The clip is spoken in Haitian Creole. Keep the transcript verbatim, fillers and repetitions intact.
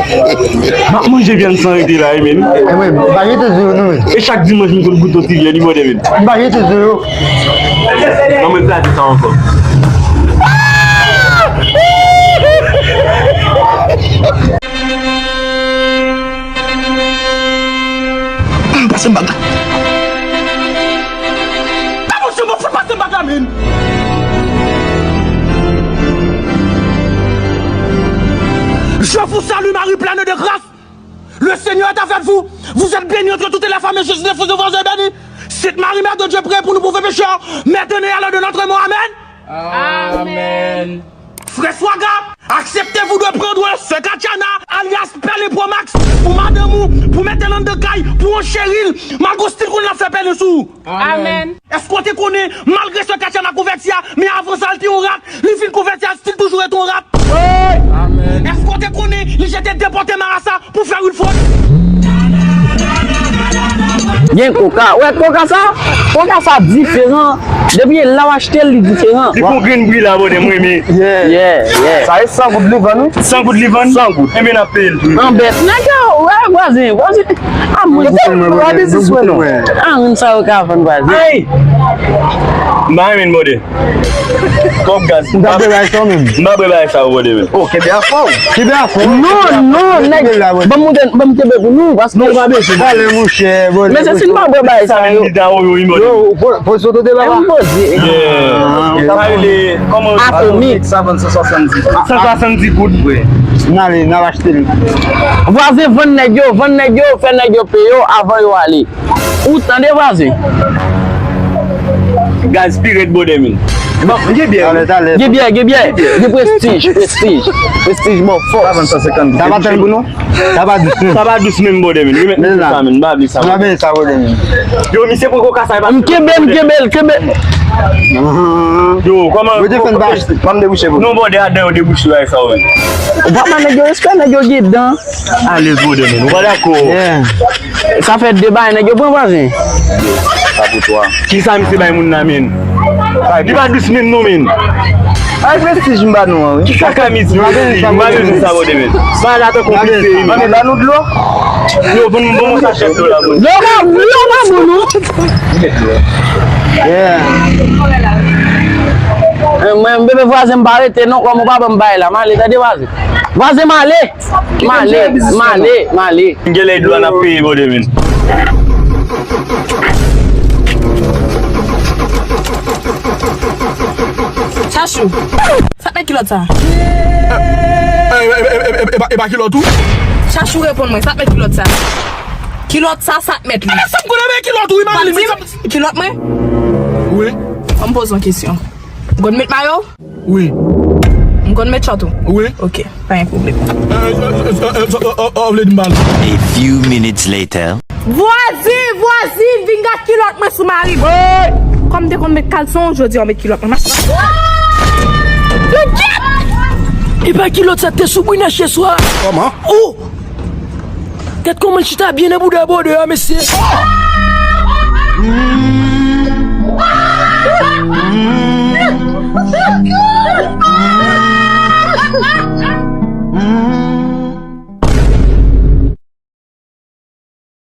M ap manje vyann san rete la wi, men. E mwen, m pa rete di yo non, men. E chak dimanch m konn goute yon ti vyann wi, bòdè, men. M pa rete di yo. Ban mwen plati sa ankò. M pase m bag la. Pas mon chien, mon fout, pas mon bag la, man. Je vous salue, Marie pleine de grâce. Le Seigneur est avec vous. Vous êtes bénie entre toutes les femmes, et Jésus, le fruit de vos entrailles, est béni. Sainte Marie, Mère de Dieu, priez pour nous pauvres pécheurs, maintenant et à l'heure de notre mort. Amen. Amen. Frè Swaga, akseptevou de pran dwèt sè Katiana, alyas Pèlen Pro Max, pou madanm ou, pou mete l anndan kay, pou yon cheri l, malgre stil kounye l ap fè pèlen sou ou? Amen. Èske w te konnen, malgre sè Katiana konvèti a, men avan sa, l te yon rat, li fin konvèti a, stil toujou rete yon rat? Amen. Èske w te konnen, li jete de pòtè marasa pou fè yon fòt? Gen koka. Ou wè koka sa? Koka sa diferan. Depi e la w achte l, li diferan. Li gon grenn bri la, bòdè, m renmen. Yeah, yeah. Sa e san goud li vann, wi. San goud li vann? San goud. Enben, n ap peye l tou. An bèt. Nèg yo, wè, vwazen, vwazen. A mwen, gade zis mwen non. A mwen sa yo ka vann vwazen. Ay! M pa renmen, bòdè. Twòp gaz. M ta bwè bagay sa menm. M pa bwè bagay sa yo, bòdè, men. Oh, kenbe afè w. Kenbe afè w. Non, non, nèg. Ban m moute, ban m kenbe pou nou, paske. Non, pa bezwen. Pale, monchè, bòdè. Men se si m pa bwè bagay sa yo. Yo, pou, pou soto de la. M poze. Yeah. Sa rele, kòman? Atomik. Sa vann san swasanndis. San swasanndis goud. Wi. N ale, n al achte l. Vwazen, vann nèg yo, vann nèg yo, fè nèg yo peye yo avan yo ale. Ou tande, vwazen? Gaz pi rèd, bòdè, men. Bon, gen byè. Talè, talè. Gen byè, gen byè. Gen prestij, prestij. Prestij mò fò. Sa vann san senkant. Sa pa tèl pou nou? Sa pa dous, non. Sa pa dous menm, bòdè, men. Remèt mwen sa, men. M pa vle sa, men. Sa, men, sa, bòdè, men. Yo, misye pran koka sa, e pa. M kenbe, m kenbe l, kenbe. Yo, kòman? Yo te fè n pa achte. Ban m debouche pou nou. Non, bòdè, adan yo debouche, bagay sa, men. Ou pa ban nèg yo respè, nèg yo gen dan. Alèz, bòdè, men. Ou pa dakò? Yeah. Sa fè de bagay nèg yo pran, vwazen. Sa pou twa. Kisa misye bay moun nan, men? Li pa dous menm non, men. Ay, prestij m ba nou an, wi. Kisa ka misye? M pa bezwen sa, bòdè, men. Bagay la tankou pise, men. Mami, ba nou dlo. Yo, bon, bon, sa chèf dlo la, bon. Dlo pa, dlo pa bon, non. Yeah. Eh, mwen, bebe vwazen, m pa rete, non, kòm ou pa ban m bagay la, m ale, tande, vwazen. Vwazen, m ale. M ale, m ale, m ale. Genlè dlo a n ap peye, bòdè, men. Chachou, sa t mèt kilòt sa? E, e, e, e, e, e pa, e pa kilòt ou? Chachou, reponn mwen, sa t mèt kilòt sa? Kilòt sa, sa t mèt li? Sa m konnen men kilòt ou, imajine men sa. Kilòt mwen? Wi. An m poze yon kesyon. Ou konn met mayo? Wi. M konn met chòt ou? Wi. Ok, pa gen pwoblèm. Ou vle di m pale? A few minutes later. Vwazen, vwazin, vin gad kilòt mwen sou mari m. Kòm m te konn met kalson, jodi a w met kilòt mwen. Ou kèt! E pa kilòt sa te sou Brina cheswa. Kòman? Ou! Gad kòman l chita byen nan bouda bòdè a, mesye.